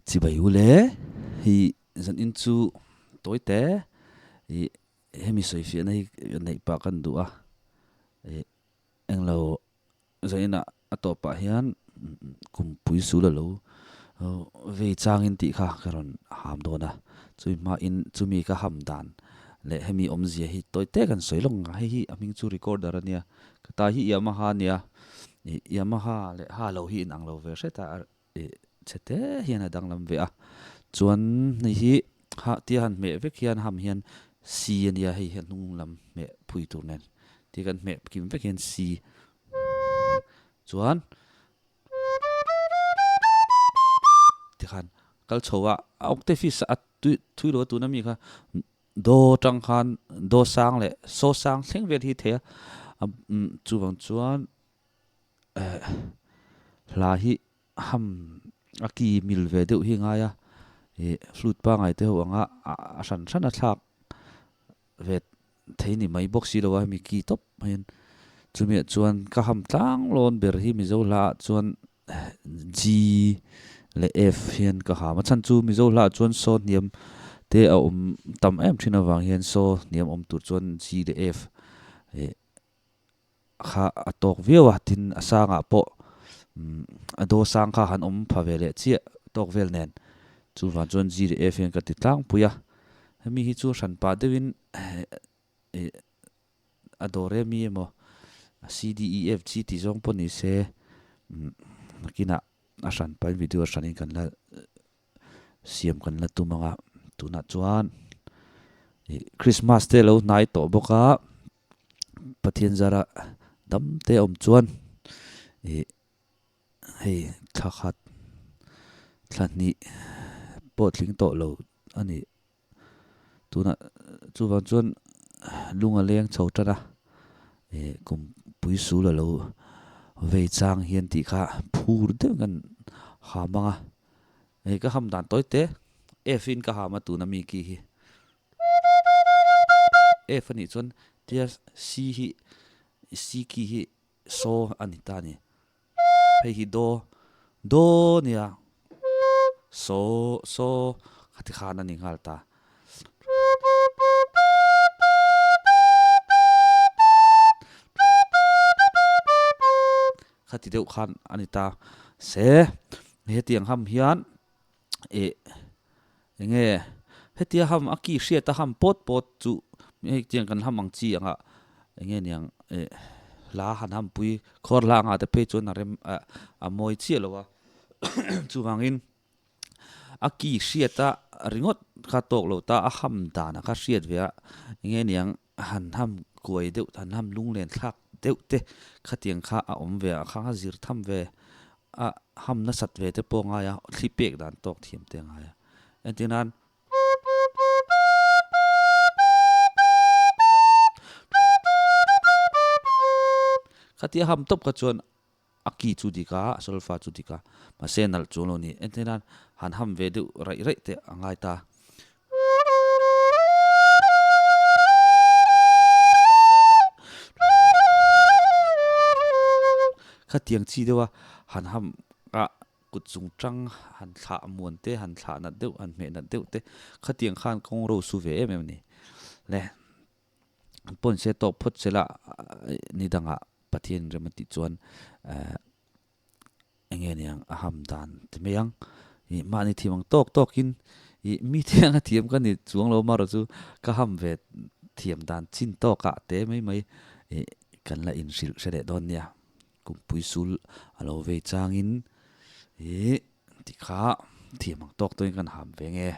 Chibai u le, hei zanin chu tawi te ih hemi sawifiahna hi neih pah kan duh a, ih englo zaninah a tawpah hian kumpui sul a lo vei changin tih kha ka rawn ham dawn a, chumi hmain chumi ka ham dan leh hemi awmzia hi tawi te kan sawi lawng a, hei hi a hming chu recorder a nia, ka ta hi Yamaha a nia, ih Yamaha leh ha lo hi inang lo ve hret a. Ih chhe te hian a danglam ve a, chuan hei hi ha tia han hmeh vek hian ham hian C a nia hei hi a hnung lam hmeh phui tur nen tia kan hmeh kim vek hian C chuan tikhan kal chho a a octave hi a tui thui lo a tuna mi kha do tang khan do sang leh so sang thleng vel hi thei a chuvang chuan. Hla hi ham a ki mil ve deuh hi ngai a, ih flute pangai te ho anga a hran hran a thlak ve thei ni mai bawk si lo a hemi ki tawp hian chumiah chuan ka ham tlang lawn ber hi Mizo hla ah chuan G leh F hian ka ham a chhan chu Mizo hla ah chuan saw hniam te a awm tam em thin avang hian saw hniam awm tur chuan G leh F ih kha a tawk viau a, tin a sangah pawh a daw sang kha han awm pha ve leh chiah tawk vel nen chuvang chuan G leh F hian ka ti tlangpui a, hemi hi chu hran pah deuhin ih a daw rem mi emaw C D E F G tih zawng pawh ni se nakinah a hran pahin video hranin kan la siam kan la tum ang a, tunah chuan ih Christmas te lo hnai tawh bawk a. Pathian zara dam te awm chuan ih hei thla khat thla hnih pawh tling tawh lo a ni. Tunah chuvang chuan lung a leng chho tan a, ih kum pui sul a lo vei chang hian tih kha phur deuh kan ham ang a, hei ka ham dan tawi te F in ka ham a tuna mi ki hi. F a nih chuan tia C hi C key hi so a ni ta a ni. Hei hi do do nia so so khati khan a ni nghal ta. Khati deuh khan a ni ta. Se hetiang ham hian ih enge hetia ham a ki hriat a ham pawt pawt chu hei tiang kan ham ang chi anga enge niang ih hla han ham pui khawr hla anga te phei chuan a rem ah a mawi chiah lo a chuvangin a ki hriat a ringawt kha tawk lo ta a ham dan a kha hriat ve a enge niang han ham kuai deuh han ham lunglen thlak deuh te khatiang kha a awm ve a khang a zir tham ve a ham nasat ve te pawh a ngai a thli pek dan tawk thiam te a ngai a entir nan khatia ham tawp kha chuan a ki chu dik a a solfa chu dik a mahse nalh chuang lo a ni entir nan han ham ve deuh raih raih te a ngai ta. Khatiang chi deuha han ham a kut chung tang han thlah muan te han thlah nat deuh han hmeh nat deuh te khatiang khan kawng ro su ve em em a ni. Le an pawn se tawp phawt sela ni dangah Pathian rem a tih chuan eh enge niang a ham dan ti mai ang ih mahni thiam ang tawk tawk in ih mi thiang a thiam ka ni chuang lo marawh chu ka ham ve thiam dan chin tawk ah te mai mai ih kan la inhrilh hre leh dawn nia kumpui sul a lo vei chang in ih tikha thiam ang tawk tawk in kan ham ve nge.